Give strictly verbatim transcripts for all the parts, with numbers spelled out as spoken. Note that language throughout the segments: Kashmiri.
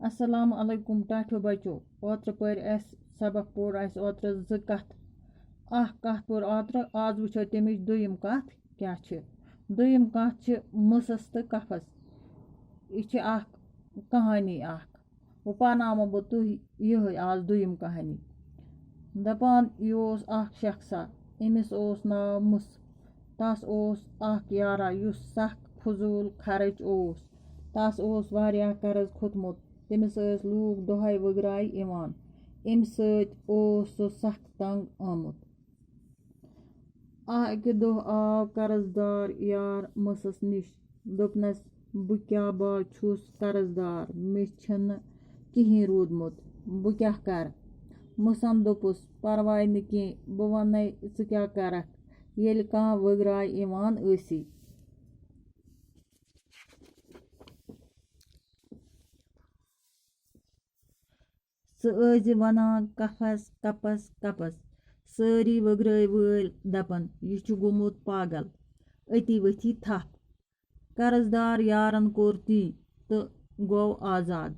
السلام علیکم ٹاٹھیو بچو۔ اوترٕ پٔرۍ اَسہِ سبق، پوٚر اَسہِ اوترٕ زٕ کتھ۔ اکھ کتھ پٔر اوترٕ، آز وٕچھو تَمِچ دوٚیِم کتھ کیٛاہ چھِ۔ دوٚیِم کتھ چھِ مٕسَس تہٕ کپھس۔ یہِ چھِ اکھ کہانی اکھ۔ وۄنۍ پرناومو بہٕ تُہۍ یِہوٚے آز دوٚیِم کہانی۔ دَپان، یہِ اوس اکھ شخصا، أمِس اوس ناو مٕس۔ تس اوس اکھ یارا، یُس سخ فضوٗل خرٕچ اوس۔ تس اوس واریاہ قرض کھوٚتمُت۔ تٔمِس ٲسۍ لوٗکھ دۄہے وٕگراے یِوان۔ اَمہِ سۭتۍ اوس سُہ سخ تنگ آمُت۔ اَکہِ دۄہ آو قرض دار یار مٕسَس نِش۔ دوٚپنَس، "بہٕ کیٛاہ با چھُس قرض دار؟ مےٚ چھُنہٕ کِہیٖنۍ روٗدمُت۔ بہٕ کیٛاہ کَرٕ؟" مٕسَن دوٚپُس، "پرواے نہٕ کینٛہہ، بہٕ وَنَے ژٕ کیٛاہ کَرَکھ، ییٚلہِ کانٛہہ وٕگراے یِوان ٲسی۔" ژٕ ٲسۍ زِ وَنان، "کپھس، کپس، کپس۔" سٲری وٕگرٲوۍ وٲلۍ دَپان، "یہِ چھُ گوٚمُت پاگل۔" أتی ؤتھی تھپھ۔ قرض دار یارن کوٚر تی تہٕ گوٚو آزاد۔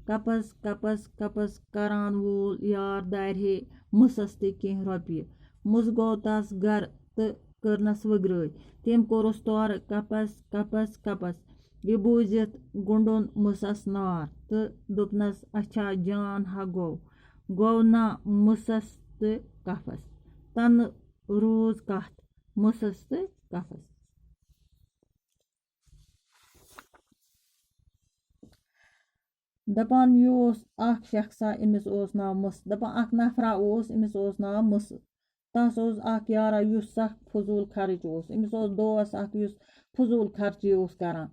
کپس، کپس، کپس کران وول یار دارِ ہے مٕسَس تہِ کینٛہہ رۄپیہِ۔ مٕس گوٚو تس گرٕ تہٕ کٔرنَس وٕگرٲے۔ تٔمۍ کوٚرُس تورٕ، "کپس، کپس، کپس۔" یہِ بوٗزِتھ گوٚنٛڈُن مٕسَس نار تہٕ دوٚپنَس، "اچھا جان ہا گوٚو، گوٚو نا مٕسَس تہٕ کپھس؟" تَنہٕ روٗز کَتھ مٕسَس تہٕ کپھس۔ دَپان، یہِ اوس اکھ شخصا، أمِس اوس ناو مٕس۔ دَپان، اکھ نفرا اوس، أمِس اوس ناو مٕس۔ تَس اوس اکھ یارا، یُس سخ فضوٗل خرٕچ اوس۔ أمِس اوس دوس اکھ، یُس فضوٗل خرچی اوس کران۔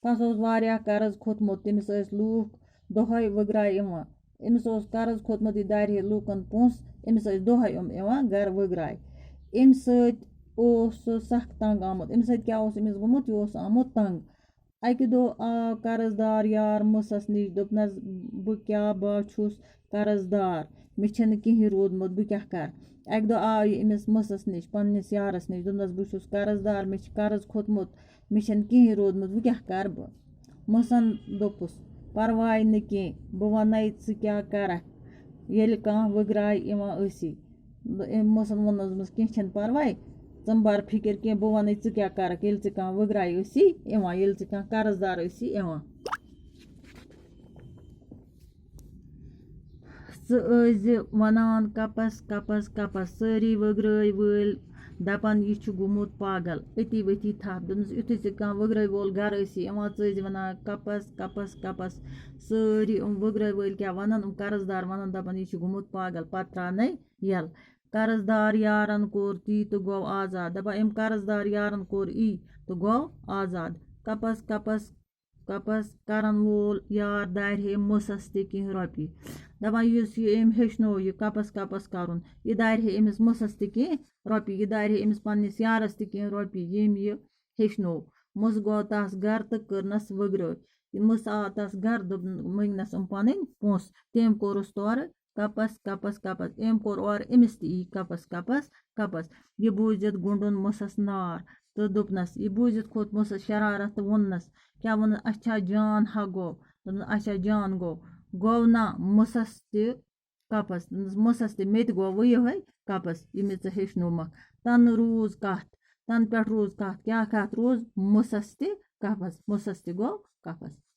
تَس اوس واریاہ قرض کھوٚتمُت۔ تٔمِس ٲسۍ لوٗکھ دۄہے وٕگراے یِوان۔ أمِس اوس قرض کھوٚتمُت، یہِ دارِ ہے لوٗکن پونٛسہٕ۔ أمِس ٲسۍ دۄہے یِم یِوان گرٕ وٕگراے۔ اَمہِ سۭتۍ اوس سُہ سخ تنگ آمُت۔ اَمہِ سۭتۍ کیٛاہ اوس أمِس گوٚمُت؟ یہِ اوس آمُت تنگ۔ اَکہِ دۄہ آو قرض دار یار مٕسَس نِش، دوٚپنَس، "بہٕ کیٛاہ با چھُس قرض دار؟ مےٚ چھَنہٕ کِہیٖنۍ روٗدمُت، بہٕ کیٛاہ کَرٕ؟" اَکہِ دۄہ آو یہِ أمِس مٕسَس نِش، پنٛنِس یارَس نِش، دوٚپنَس، "بہٕ چھُس قرض دار، مےٚ چھِ قرض کھوٚتمُت، مےٚ چھَنہٕ کِہیٖنۍ روٗدمُت، بہٕ کیٛاہ کَرٕ بہٕ؟" مٕسَن دوٚپُس، "پرواے نہٕ کینٛہہ، بہٕ وَنَے ژٕ کیٛاہ کَرَکھ، ییٚلہِ کانٛہہ وٕگراے یِوان ٲسی۔" أمۍ مٕسَن ووٚننَس، دوٚپنَس، "کینٛہہ چھَنہٕ پرواے، ژٕ مہٕ بَر فِکِر کینٛہہ، بہٕ وَنَے ژٕ کیٛاہ کَرَکھ، ییٚلہِ ژٕ کانٛہہ وٕگراے ٲسی یِوان، ییٚلہِ ژٕ کانٛہہ قرض دار ٲسی یِوان۔" ژٕ ٲسۍ زِ وَنان، "کَپَس، کَپَس، کَپَس۔" سٲری وٕگرٲے وٲلۍ دَپان، "یہِ چھُ گوٚمُت پاگل۔" أتی ؤتھی تھپھ۔ دوٚپنَس، یُتھُے ژٕ کانٛہہ وٕگرٲے وول گَرٕ ٲسی یِوان، ژٕ ٲسۍ زِ وَنان، "کَپَس، کَپَس، کَپَس۔" سٲری یِم وٕگرٲے وٲلۍ کیٛاہ وَنان، یِم قرض دار وَنان، دَپان، "یہِ چھُ گوٚمُت پاگل، پَتہٕ ترٛاونَے یَلہٕ۔" قرض دار یارَن کوٚر تی تہٕ گوٚو آزاد۔ دَپان، أمۍ قرض دار یارَن کوٚر ای تہٕ گوٚو آزاد۔ کَپَس، کَپَس، کَپَس کَرَن وول یار دارِ ہے مٕسَس تہِ کینٛہہ رۄپیہِ۔ دَپان، یُس یہِ أمۍ ہیٚچھنو یہِ کَپَس کَپَس کَرُن، یہِ دارِ ہے أمِس مٕسَس تہِ کینٛہہ رۄپیہِ، یہِ دارِ ہے أمِس پنٛنِس یارَس تہِ کینٛہہ رۄپیہِ، ییٚمۍ یہِ ہیٚچھنو۔ مٕس گوٚو تَس گَرٕ تہٕ کٔرنَس وٕگرٲے۔ یہِ مٕس آو تَس گَرٕ، دوٚپ، مٔنٛگنَس یِم پَنٕنۍ پونٛسہٕ۔ تٔمۍ کوٚرُس تورٕ کَپَس، کَپَس، کَپَس۔ أمۍ کوٚر اورٕ أمِس تہِ یی کَپَس، کَپَس، کَپَس۔ یہِ بوٗزِتھ گوٚنٛڈُن مٕسَس نار تہٕ دوٚپنَس، یہِ بوٗزِتھ کھوٚت مٕسَس شرارت تہٕ ووٚننَس، کیٛاہ ووٚنُن، "اچھا جان ہا گوٚو؟" دوٚپنَس، "اچھا جان گوٚو۔" گوٚو نا مٕسَس تہِ کَپَس؟ دوٚپنَس، "مٕسَس تہِ، مےٚ تہِ گوٚو وۄنۍ یِہوٚے کَپَس، یہِ مےٚ ژٕ ہیٚچھنومَکھ۔" تَنہٕ روٗز کَتھ، تَنہٕ پٮ۪ٹھ روٗز کَتھ، کیٛاہ کَتھ روٗز؟ مٕسَس تہِ کَپَس، مٕسَس تہِ گوٚو کَپَس۔